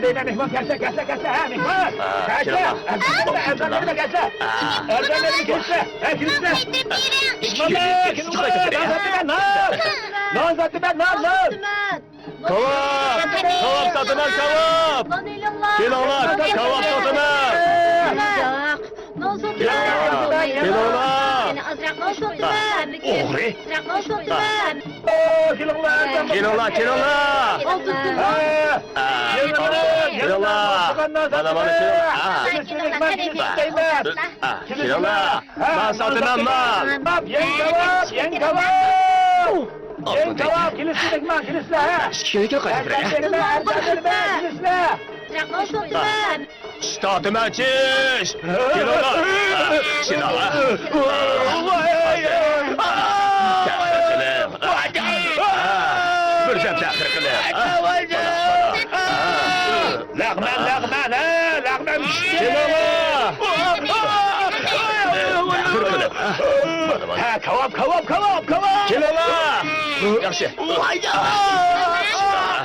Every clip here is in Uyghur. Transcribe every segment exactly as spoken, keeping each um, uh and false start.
دەيمەن، مېھمان، كەلسە، كەلسە، كەلسە، ھە، مېھمان. ھە، كەلسە. كېلىڭلار. ئەرزان بېرىمە، كەلسە. ھە. ئەرزان بېرىمە، كېلىسىلە. ھە، كېلىسىلە. مېھمانلار، كېلىڭلار. نان ساتىمەن، نان. نان ساتىمەن، نان، نان. كاۋاپ! كاۋاپ ساتىمەن، كاۋاپ! كېلىڭلار، كاۋاپ ساتىمەن! كېلىڭلار! كېلىڭلار! ئوغرى! كېلىڭلار، كېلىڭلار! كېلىڭلار! مانا، مانا، كېلىڭلار! كېلىڭلار! نان ساتىمەن، نان! يەڭ كاۋاپ، يەڭ كاۋاپ! يەڭ كاۋاپ، كېلىسىلە، مېھمان، كېلىسىلە، ھە! ئەرزان بېرىمە، ئەرزان بېرىمە، كېلىسىلە! چىش تارتىمەن، چىش! كېلىڭلار! شۇنداق! تەخىر قىلىڭ! بىر دەم تەخىر قىلىڭ! لەغمەن، لەغمەن، ھە، لەغمەن چۈشتى! كېلىڭلار! تەخىر قىلىڭ! ھە، كاۋاپ، كاۋاپ، كاۋاپ، كاۋاپ! كېلىڭلار! ياخشى!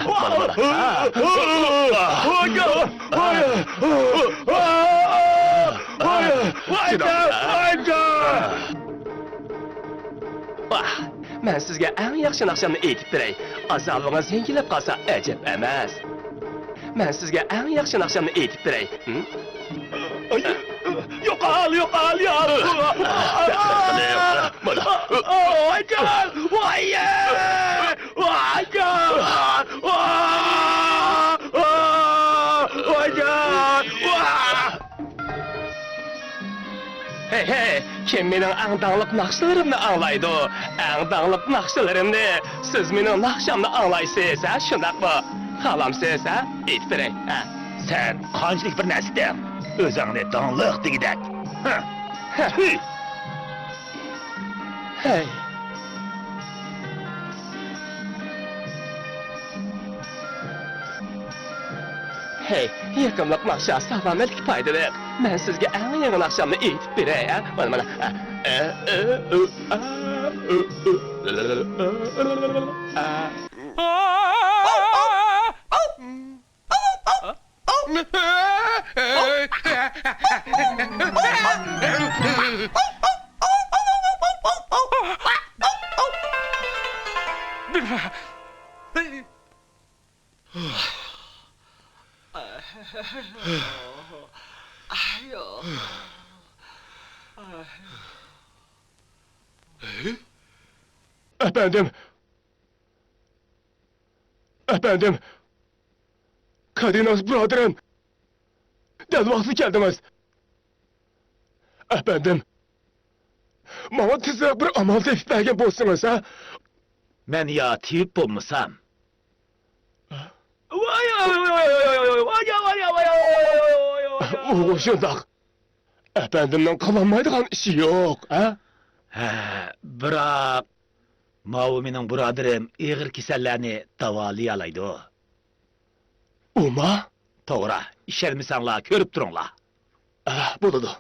مانا، مانا. ۋاھ، مەن سىزگە ئەڭ ياخشى ناخشامنى ئېيتىپ بېرەي. ئازابىڭىز يەڭگىللەپ قالسا ئەجەب ئەمەس. مەن سىزگە ئەڭ ياخشى ناخشامنى ئېيتىپ بېرەي. ھىم؟ يوقال، يوقال، يوقال! ۋايجان! ۋايجان! ۋايجان! ھەي، ھەي، كىم مېنىڭ ئەڭ داڭلىق ناخشىلىرىمنى ئاڭلايدۇ؟ ئەڭ داڭلىق ناخشىلىرىمنى، سىز مېنىڭ ناخشامنى ئاڭلايسىز، ھە، شۇنداقمۇ؟ خالامسىز، ھە؟ ئېيتىپ بېرەي، ھە. سەن قانچىلىك بىر نەرسىدىڭ؟ ئۆزۈڭنى داڭلىق دېگۈدەك. ھە. ھە. ھەي. ھەي، يېقىملىق ناخشا سالامەتلىككە پايدىلىق. مەن سىزگە ئەڭ يېڭى ناخشامنى ئېيتىپ بېرەي، ھە؟ مانا، مانا. ئە، ئە، ئە، ئە، ئە، ئە، ئە، ئە. ئەپەندىم! ئەپەندىم! كادىناس بۇرادىرىم! دەل ۋاقتىدا كەلدىڭىز! ئەپەندىم! ماڭا تېزرەك بىر ئامال تېپىپ بەرگەن بولسىڭىز، ھە؟ مەن يا تېۋىپ بولمىسام. ئۇ شۇنداق. ئەپەندىمنىڭ قىلالمايدىغان ئىشى يوق، ھە؟ ھە، بىراق، ماۋۇ مېنىڭ بۇرادىرىم ئېغىر كېسەللەرنى داۋالىيالايدۇ. ئۇما؟ توغرا، ئىشەنمىسەڭلار كۆرۈپ تۇرۇڭلار. ئە، بولىدۇ.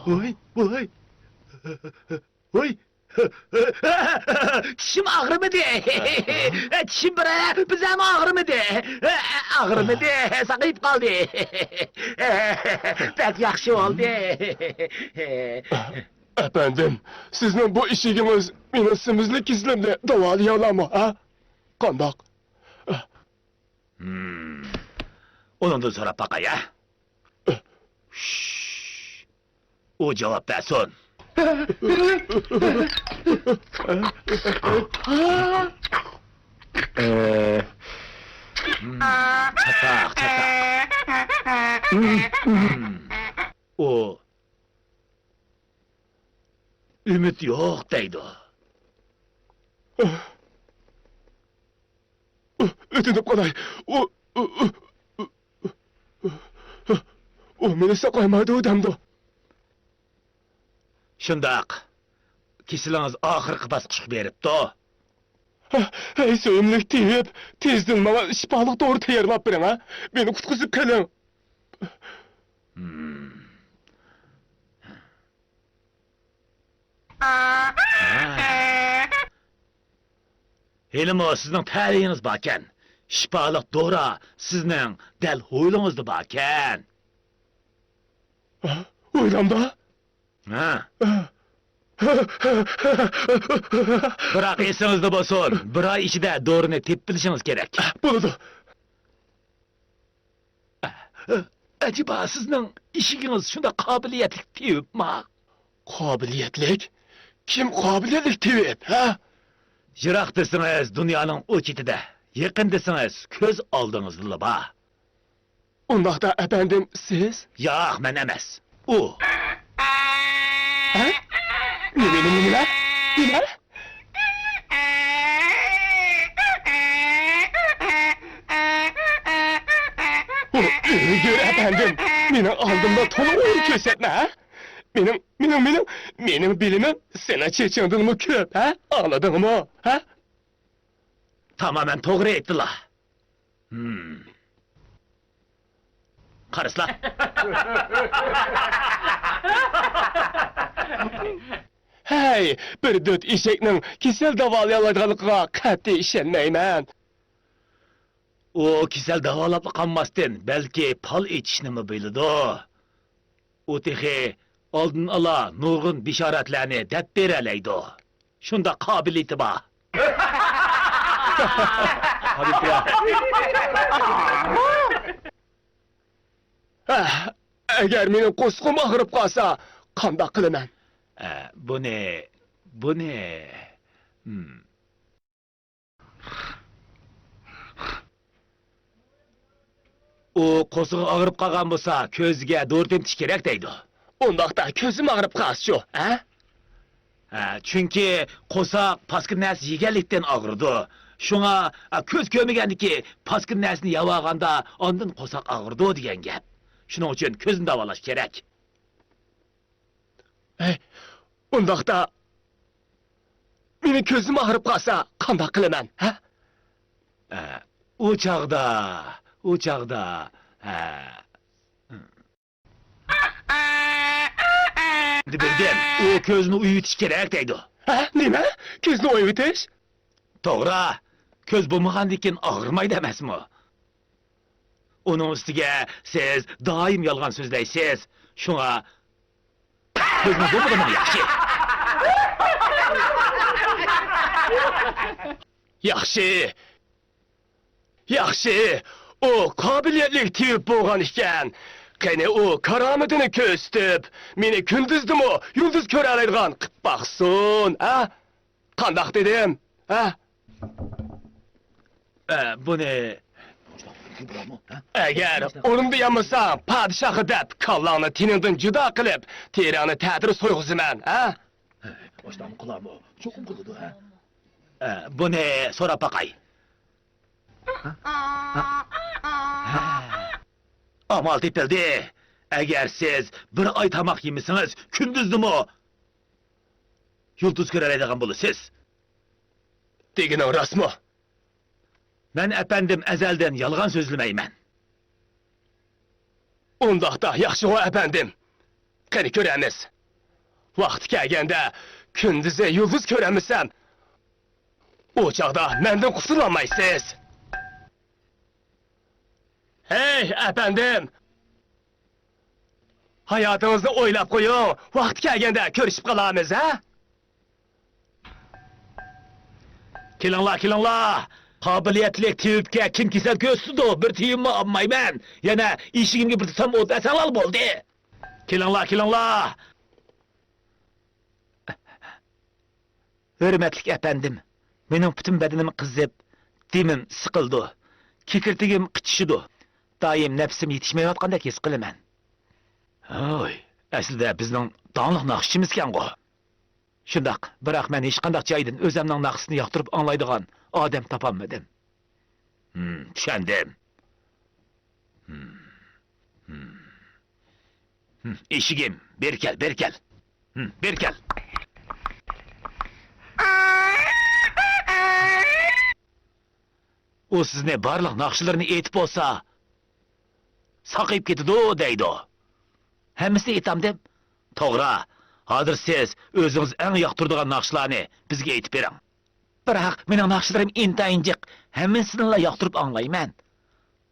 ۋاي، ۋاي. ۋاي. چىشىم ئاغرىمىدى. چىشىم بىر بىزەم ئاغرىمىدى. ئاغرىمىدى، ساقىيىپ قالدى. بەك ياخشى بولدى. ئەپەندىم، سىزنىڭ بۇ ئىشىكىڭىز مېنىڭ سېمىزلىك كېسىلىمنى داۋالىيالامۇ، ھە؟ قانداق؟ ھىم. ئۇنىڭدىن سوراپ باقاي، ھە؟ ئۇ جاۋاب بەرسۇن. ئە، چاتاق، چاتاق. ئۇ ئۈمىد يوق دەيدۇ. ئۆتۈنۈپ قالاي. ئۇ، ئۇ، ئۇ، ئۇ، ئۇ، ئۇ مېنى ساقايمايدۇ دەمدۇ. شۇنداق. كېسىلىڭىز ئاخىرقى باسقۇچقا بېرىپتۇ. ھەي، سۆيۈملۈك تېۋىپ، تېزدىن ماڭا شىپالىق دورا تەييارلاپ بېرىڭ، ھە؟ مېنى قۇتقۇزۇپ قېلىڭ. ھېلىمۇ سىزنىڭ تەلىيىڭىز باركەن. شىپالىق دورا سىزنىڭ دەل ھويلىڭىزدا باركەن. ھويلامدا؟ ھە. بىراق ئېسىڭىزدە بولسۇن، بىر ئاي ئىچىدە دورىنى تېپىپ بېرىشىڭىز كېرەك. بولىدۇ. ئەجەبا سىزنىڭ ئىشىكىڭىز شۇنداق قابىلىيەتلىك تېۋىپما؟ قابىلىيەتلىك؟ كىم قابىلىيەتلىك تېۋىپ، ھە؟ يىراق دېسىڭىز دۇنيانىڭ ئۇ چېتىدە، يېقىن دېسىڭىز كۆز ئالدىڭىزدىلا بار. ئۇنداقتا ئەپەندىم سىز؟ ياق، مەن ئەمەس. ئۇ. ھە؟ نېمە، نېمە، نېمە؟ نېمە؟ ئۆلگۈر ئەپەندىم، مېنىڭ ئالدىمدا تولا ئويۇن كۆرسەتمە، ھە؟ مېنىڭ، مېنىڭ، مېنىڭ، مېنىڭ بىلىمىم سېنىڭ چېچىڭدىنمۇ كۆپ، ھە؟ ئاڭلىدىڭمۇ، ھە؟ تامامەن توغرا ئېيتتىلا. ھىم. قارىسىلا. ھەي، بىر دۆت ئېشەكنىڭ كېسەل داۋالىيالايدىغانلىقىغا قەتئىي ئىشەنمەيمەن. ئۇ كېسەل داۋالاپلا قالماستىن، بەلكى پال ئېچىشنىمۇ بىلىدۇ. ئۇ تېخى ئالدىن ئالا نۇرغۇن بېشارەتلەرنى دەپ بېرەلەيدۇ. شۇنداق قابىلىيىتى بار. ئەگەر مېنىڭ قورسىقىم ئاغرىپ قالسا، قانداق قىلىمەن؟ ئە، بۇنى، بۇنى، ھىم. ئۇ قورسىقى ئاغرىپ قالغان بولسا، كۆزىگە دورا تېمىتىش كېرەك دەيدۇ. ئۇنداقتا كۆزۈم ئاغرىپ قالسىچۇ، ھە؟ ھە، چۈنكى قورساق پاسكىنا نەرسە يېگەنلىكتىن ئاغرىدۇ. شۇڭا، ئە، كۆز كۆرمىگەندىكى پاسكىنا نەرسىنى يەۋالغاندا ئاندىن قورساق ئاغرىدۇ دېگەن گەپ. شۇنىڭ ئۈچۈن كۆزنى داۋالاش كېرەك. ھەي، ئۇنداقتا مېنىڭ كۆزۈم ئاغرىپ قالسا قانداق قىلىمەن، ھە؟ ئە، ئۇ چاغدا، ئۇ چاغدا، ھە. ئەمدى بىلدىم، ئۇ كۆزنى ئويۇۋېتىش كېرەك دەيدۇ. ھە؟ نېمە؟ كۆزنى ئويۇۋېتىش؟ توغرا، كۆز بولمىغاندىكىن ئاغرىمايدۇ ئەمەسمۇ؟ ئۇنىڭ ئۈستىگە سىز دائىم يالغان سۆزلەيسىز. شۇڭا كۆزنى يوقىتىۋېتىڭ ياخشى. ياخشى. ياخشى. ئۇ قابىلىيەتلىك تېۋىپ بولغان ئىكەن. قېنى ئۇ كارامىتىنى كۆرسىتىپ، مېنى كۈندۈزدىمۇ يۇلتۇز كۆرەلەيدىغان قىپ باقسۇن، ھە؟ قانداق دېدىم، ھە؟ ئە، بۇنى ئەگەر ئورنىدا يانمىساڭ، پادىشاھقا دەپ كاللاڭنى تېنىڭدىن جۇدا قىلىپ، تېرەڭنى تەتۈر سويغۇزىمەن، ھە؟ ئاشۇنداقمۇ قىلارمۇ؟ چوقۇم قىلىدۇ، ھە؟ ئە، بۇنى سوراپ باقاي. ئامال تېپىلدى. ئەگەر سىز بىر ئاي تاماق يېمىسىڭىز، كۈندۈزدىمۇ يۇلتۇز كۆرەلەيدىغان بولىسىز. دېگىنىڭ راستمۇ؟ مەن، ئەپەندىم، ئەزەلدىن يالغان سۆزلىمەيمەن. ئۇنداقتا ياخشىغۇ، ئەپەندىم. قېنى كۆرەرمىز. ۋاقتى كەلگەندە كۈندۈزى يۇلتۇز كۆرەلمىسەم، ئۇ چاغدا مەندىن قۇتۇلالمايسىز. ھەي، ئەپەندىم! ھاياتىڭىزنى ئويلاپ قويۇڭ، ۋاقتى كەلگەندە كۆرۈشۈپ قالارمىز، ھە؟ كېلىڭلار، كېلىڭلار! قابىلىيەتلىك تېۋىپكە كىم كېسەل كۆرسىتىدۇ؟ بىر تىيىنمۇ ئالمايمەن. يەنە ئىشىكىمگە بىر تۇتام ئوت بەرسەڭلار بولدى. كېلىڭلار، كېلىڭلار! ھۆرمەتلىك ئەپەندىم، مېنىڭ پۈتۈن بەدىنىم قىزىپ، دېمىم سىقىلىدۇ، كېكىرتىكىم قىچىشىدۇ، دائىم نەپىسىم يېتىشمەيۋاتقاندەك ھېس قىلىمەن. ھوي، ئەسلىدە بىزنىڭ داڭلىق ناخشىچىمىزكەنغۇ. شۇنداق، بىراق مەن ھېچقانداق جايدىن ئۆزەمنىڭ ناخشىسىنى ياقتۇرۇپ ئاڭلايدىغان ئادەم تاپالمىدىم. ھىم، چۈشەندىم. ھىم، ھىم. ھىم، ئېشىكىم، بېرى كەل، بېرى كەل. ھىم، بېرى كەل. ئۇ سىزنى بارلىق ناخشىلىرىنى ئېيتىپ بولسا، ساقىيىپ كېتىدۇ دەيدۇ. ھەممىسىنى ئېيتامدىم؟ توغرا. ھازىر سىز ئۆزىڭىز ئەڭ ياقتۇرىدىغان ناخشىلارنى بىزگە ئېيتىپ بېرىڭ. بىراق مېنىڭ ناخشىلىرىم ئىنتايىن جىق، ھەممىسىنىلا ياقتۇرۇپ ئاڭلايمەن.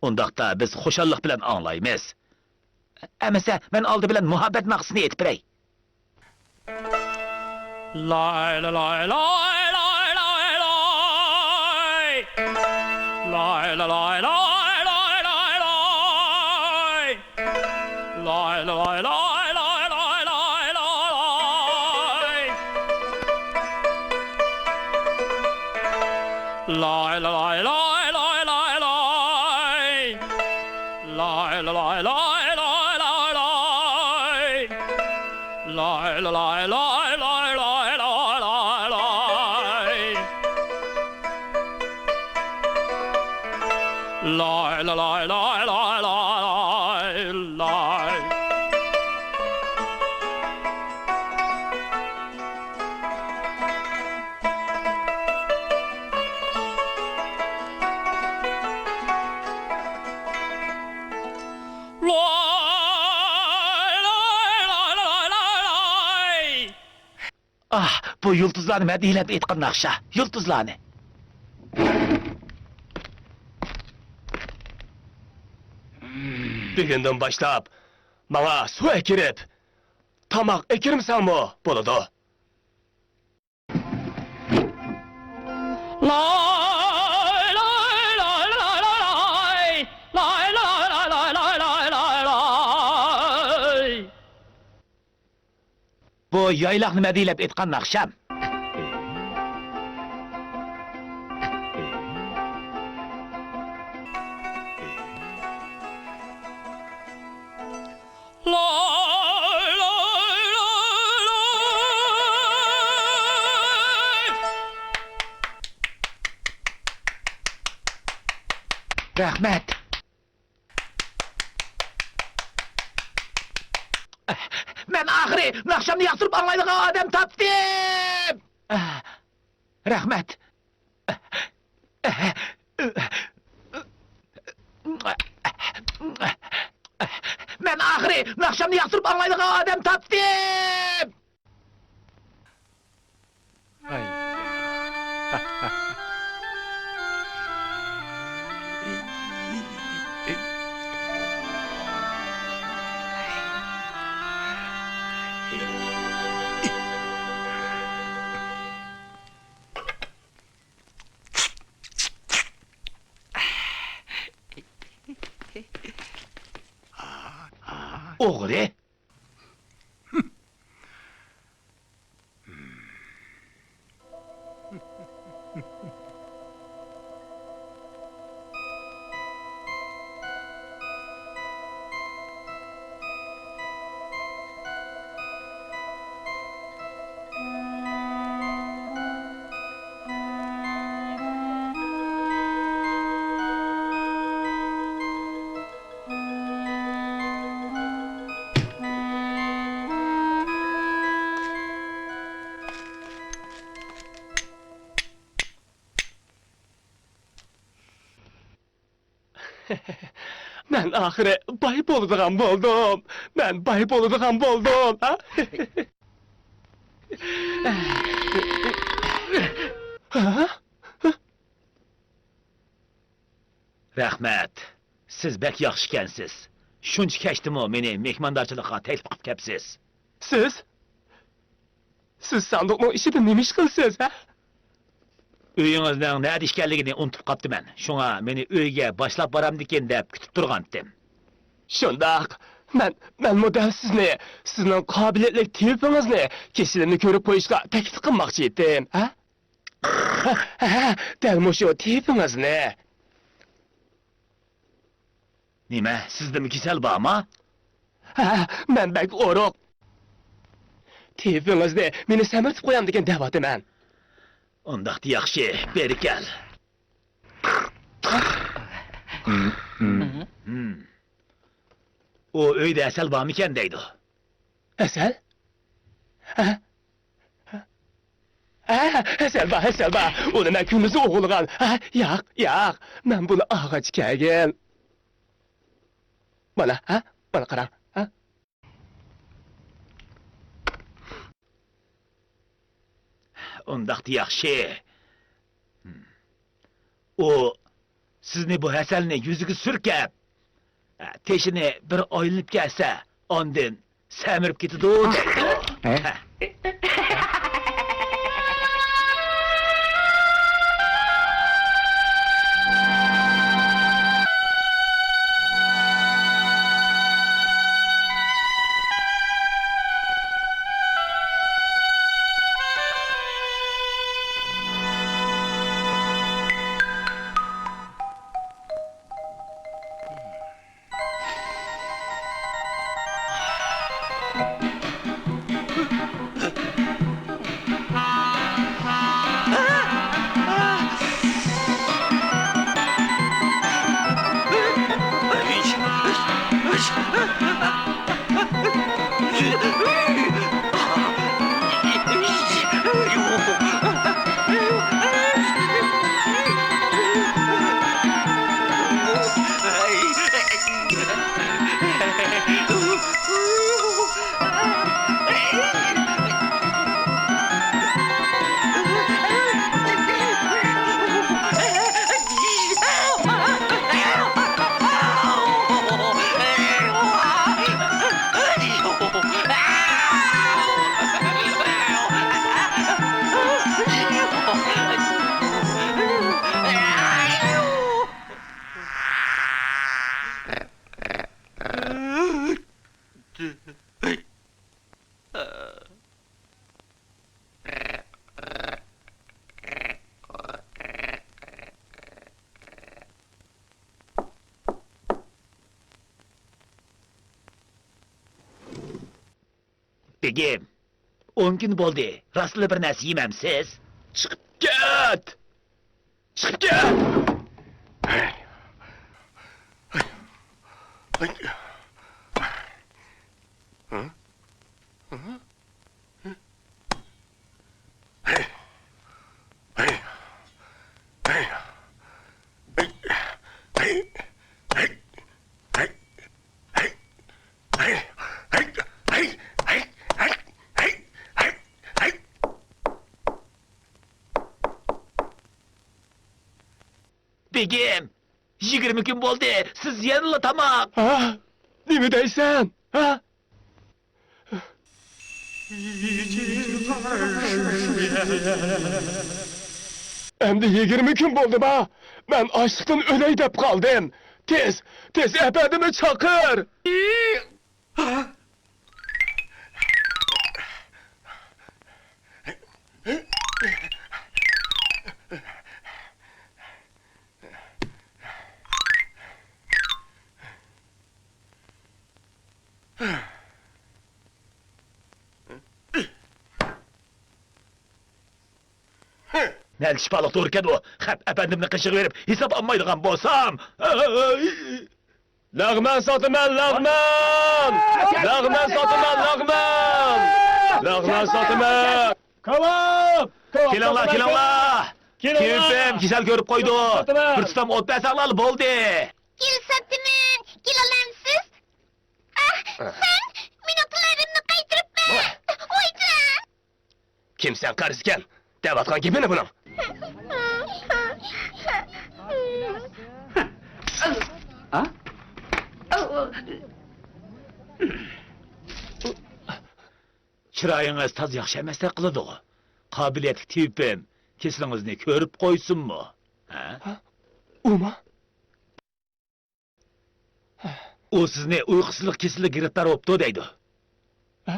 ئۇنداقتا بىز خۇشاللىق بىلەن ئاڭلايمىز. ئەمىسە، مەن ئالدى بىلەن مۇھەببەت ناخشىسىنى ئېيتىپ بېرەي. لاي، لاي، لاي، لاي. لاي، لاي، لاي، لاي، لاي، لاي، لاي. لاي، لاي، لاي، لاي، لاي، لاي، لاي. لاي، لاي، لاي، لاي، لاي، لاي، لاي. لاي، لاي، لاي، لاي، لاي، لاي. لاي، لاي، لاي، لاي، لاي، لاي، لاي. لاي، لاي، لاي، لاي، لاي، لاي، لاي. لاي، لاي، لاي، لاي، لاي، لاي. ئاھ، بۇ يۇلتۇزلارنى مەدھىيەلەپ ئېيتقان ناخشا، يۇلتۇزلارنى. بۈگۈندىن باشلاپ ماڭا سۇ ئەكىرىپ، تاماق ئەكىرمىسەڭمۇ بولىدۇ. لاي، لاي، لاي، لاي، لاي. لاي، لاي، لاي، لاي، لاي، لاي، لاي، لاي. بۇ يايلاقنى مەدھىيەلەپ ئېيتقان ناخشام. لاي، لاي، لاي، لاي. رەھمەت. مەن ئاخىرى ناخشامنى ياقتۇرۇپ ئاڭلايدىغان ئادەم تاپتىم. رەھمەت. مەن ئاخىرى ناخشامنى ياقتۇرۇپ ئاڭلايدىغان ئادەم تاپتىم. ئوغرى! مەن ئاخىرى باي بولىدىغان بولدۇم. مەن باي بولىدىغان بولدۇم. ھا؟ ھا؟ رەھمەت. سىز بەك ياخشىكەنسىز. شۇنچە كەچتىمۇ مېنى مېھماندارچىلىققا تەكلىپ قىلىپ كەپسىز. سىز؟ سىز ساندۇقنىڭ ئىچىدە نېمە ئىش قىلىسىز، ھە؟ ئۆيىڭىزنىڭ نەدە ئىكەنلىكىنى ئۇنتۇپ قاپتىمەن. شۇڭا مېنى ئۆيگە باشلاپ بارامدىكىن دەپ كۈتۈپ تۇرغانتىم. شۇنداق. مەن، مەنمۇ دەل سىزنى، سىزنىڭ قابىلىيەتلىك تېۋىپىڭىزنى كېسىلىمنى كۆرۈپ قويۇشقا تەكلىپ قىلماقچى ئىدىم، ھە؟ ھە، دەل مۇشۇ تېۋىپىڭىزنى. نېمە، سىزدىمۇ كېسەل بارما؟ ھە، مەن بەك ئورۇق. تېۋىپىڭىزنى مېنى سەمرىتىپ قويامدىكىن دەۋاتىمەن. ئۇنداقتا ياخشى، بېرى كەل. ئۇ ئۆيدە ھەسەل بارمىكەن دەيدۇ. ھەسەل؟ ھە؟ ھە، ھەسەل بار، ھەسەل بار. ئۇنى مەن كۈندۈزى ئوغرىلىغان. ھە، ياق، ياق. مەن بۇنى ئالغاچ كەلگىن. مانا، ھە؟ مانا قاراڭ، ھە؟ ئۇنداقتا ياخشى. ئۇ سىزنى بۇ ھەسەلنى يۈزىگە سۈركەپ، تېشىنى بىر ئايلىنىپ كەلسە، ئاندىن سەمرىپ كېتىدۇ دەيدۇ. ھە؟ بېگىم، ئون كۈن بولدى، راستلا بىر نەرسە يېمەمسىز؟ چىقىپ كەت! چىقىپ كەت! بېگىم، يىگىرمە كۈن بولدى، سىز يەنىلا تاماق. ھە؟ نېمە دەيسەن؟ ھە؟ ئەمدى يىگىرمە كۈن بولدىما؟ مەن ئاچلىقتىن ئۆلەي دەپ قالدىم. تېز، تېز ئەپەندىمنى چاقىر. نەدە شىپالىق دورىكەن ئۇ؟ خەپ ئەپەندىمنى قېشىغا بېرىپ، ھېساب ئالمايدىغان بولسام. لەغمەن ساتىمەن، لەغمەن! لەغمەن ساتىمەن، لەغمەن! لەغمەن ساتىمەن! كاۋاپ! كاۋاپ كېلىڭلار، ساتىمەن! كېلىڭلار! كېلىڭلار! تېۋىپىم كېسەل كۆرۈپ قويدۇ. ساتىمەن! بىر تۇتام ئوت بەرسەڭلار بولدى. گۈل ساتىمەن، گۈل ئالامسىز؟ ئاھ، سەن مېنىڭ پۇللىرىمنى قايتۇرۇپ بەر! ۋايجان! كىم سەن قەرزكەن؟ دەۋاتقان گېپى نېمە بۇنىڭ؟ چىرايىڭىز تازا ياخشى ئەمەستەك قىلىدىغۇ. قابىلىيەتلىك تېۋىپىم كېسىلىڭىزنى كۆرۈپ قويسۇنمۇ؟ ھە؟ ھە؟ ئۇما؟ ئۇ سىزنى ئۇيقۇسىزلىق كېسىلىگە گىرىپتار بوپتۇ دەيدۇ. ھە؟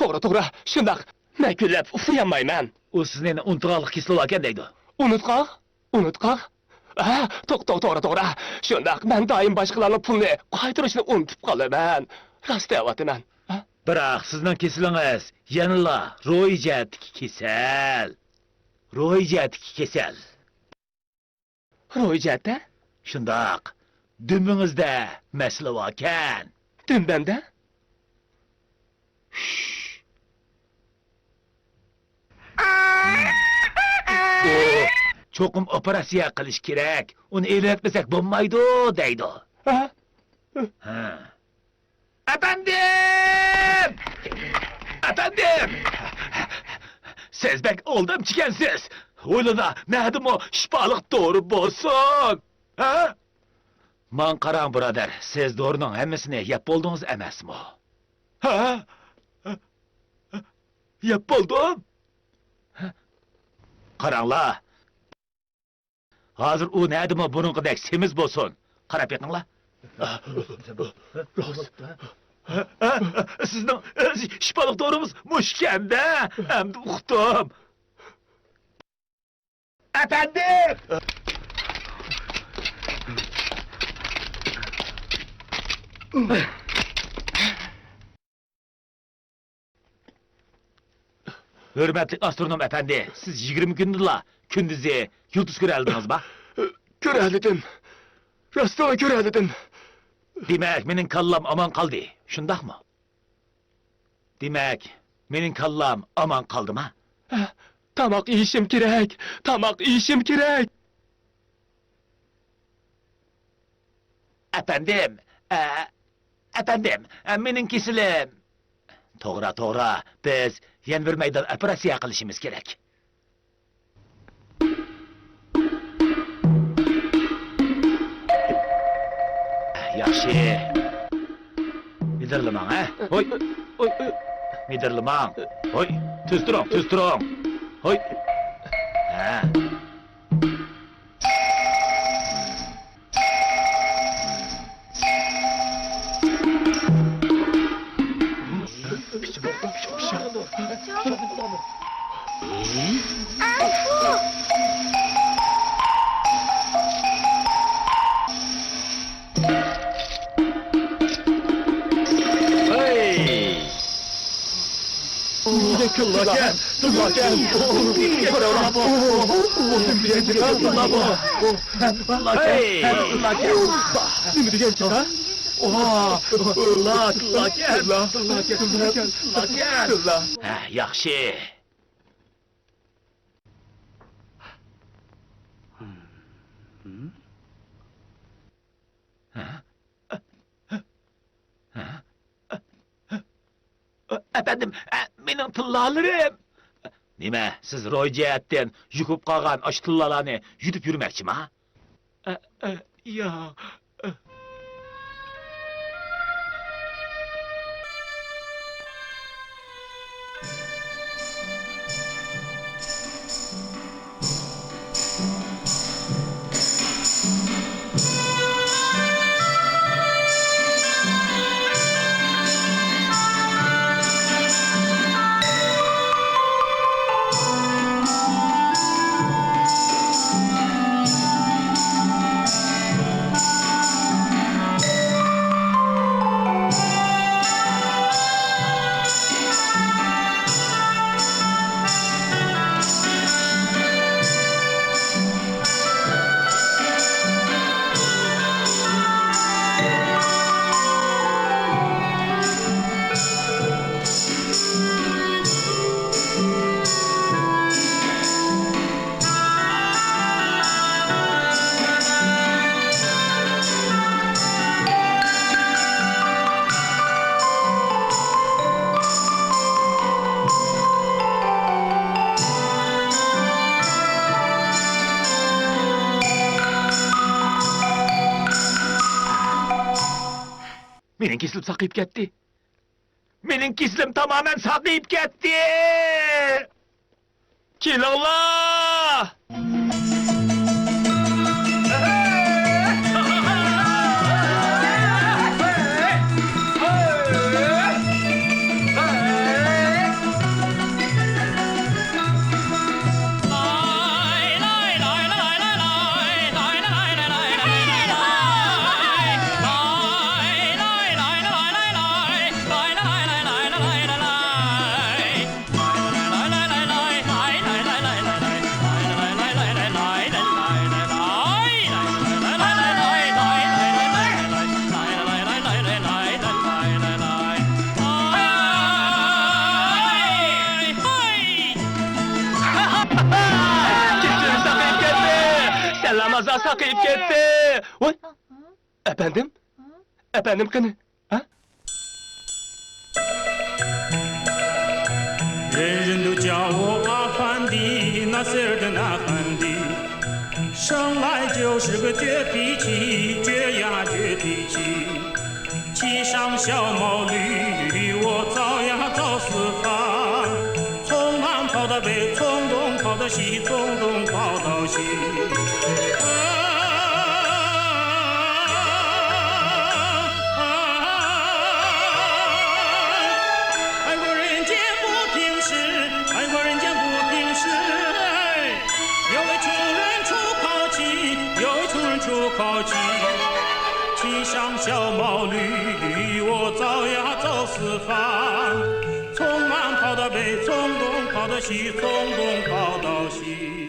توغرا، توغرا، شۇنداق. مەن كۈنلەپ ئۇخلىيالمايمەن. ئۇ سىزنى ئۇنتۇغانلىق كېسىلى باركەن دەيدۇ. ئۇنتقاق؟ ئۇنتقاق؟ ھە، توغ-، توغ-، توغرا، توغرا. شۇنداق، مەن دائىم باشقىلارنىڭ پۇلىنى قايتۇرۇشنى ئۇنتۇپ قالىمەن. راست دەۋاتىمەن. ھە؟ بىراق سىزنىڭ كېسىلىڭىز يەنىلا روھىي جەھەتتىكى كېسەل. روھىي جەھەتتىكى كېسەل. روھىي جەھەتتە؟ شۇنداق. دۈمىڭىزدە مەسىلە باركەن. دۈمبەمدە؟ شش. ئۇ، چوقۇم ئوپېراتسىيە قىلىش كېرەك. ئۇنى ئېلىۋەتمىسەك بولمايدۇ، دەيدۇ. ھە؟ ھە. ئەپەندىم! ئەپەندىم! سىز بەك ئالدامچىكەنسىز. ھويلىدا نەدىمۇ شىپالىق دورا بولسۇن؟ ھە؟ ماڭا قاراڭ، بۇرادەر، سىز دورىنىڭ ھەممىسىنى يەپ بولدىڭىز ئەمەسمۇ؟ ھە؟ يەپ بولدۇم. قاراڭلار. ھازىر ئۇ نەدىمۇ بۇرۇنقىدەك سېمىز بولسۇن. قاراپ بېقىڭلار. سىزنىڭ شىپالىق دورىڭىز مۇشۇكەن-دە. ئەمدى ئۇقتۇم. ئەپەندىم! ھۆرمەتلىك ئاسترونوم ئەپەندى، سىز يىگىرمە كۈندىلا كۈندۈزى يۇلتۇز كۆرەلىدىڭىزما؟ كۆرەلىدىم. راستىنلا كۆرەلىدىم. دېمەك، مېنىڭ كاللام ئامان قالدى، شۇنداقمۇ؟ دېمەك، مېنىڭ كاللام ئامان قالدىما؟ ھە، تاماق يېيىشىم كېرەك، تاماق يېيىشىم كېرەك. ئەپەندىم، ئە، ئەپەندىم، ئە، مېنىڭ كېسىلىم. توغرا، توغرا، بىز يەنە بىر مەيدان ئوپېراتسىيە قىلىشىمىز كېرەك. ياخشى. مىدىرلىماڭ، ھە؟ ھوي. مىدىرلىماڭ. ھوي. تۈز تۇرۇڭ، تۈز تۇرۇڭ. ھوي. ھە. نېمە دېگەن چىقار؟ ھە، ياخشى. ھە؟ ھە؟ ئەپەندىم، ئە، مېنىڭ تىللالىرىم! نېمە، سىز روھىي جەھەتتىن يۇقۇپ قالغان ئاشۇ تىللالارنى يۇتۇپ يۈرمەكچىما؟ ئە، ئە، يا. مېنىڭ كېسىلىم ساقىيىپ كەتتى. مېنىڭ كېسىلىم تامامەن ساقىيىپ كەتتى! كېلىڭلار! ئەللەم ئازا ساقىيىپ كەتتى. ۋاي، ئەپەندىم؟ ئەپەندىم قېنى؟ ھە؟ 人人都叫我阿凡提，那是的那凡提。生来就是个倔脾气，倔呀倔脾气。骑上小毛驴，我找呀找四方。从南跑到北，从东跑到西，从东跑到西。 哎，我人间不平时，哎，我人间不平时，哎，有位穷人出口气，有位穷人出口气，骑上小毛驴，我找呀找四方，从南跑到北，从东跑到西，从东跑到西。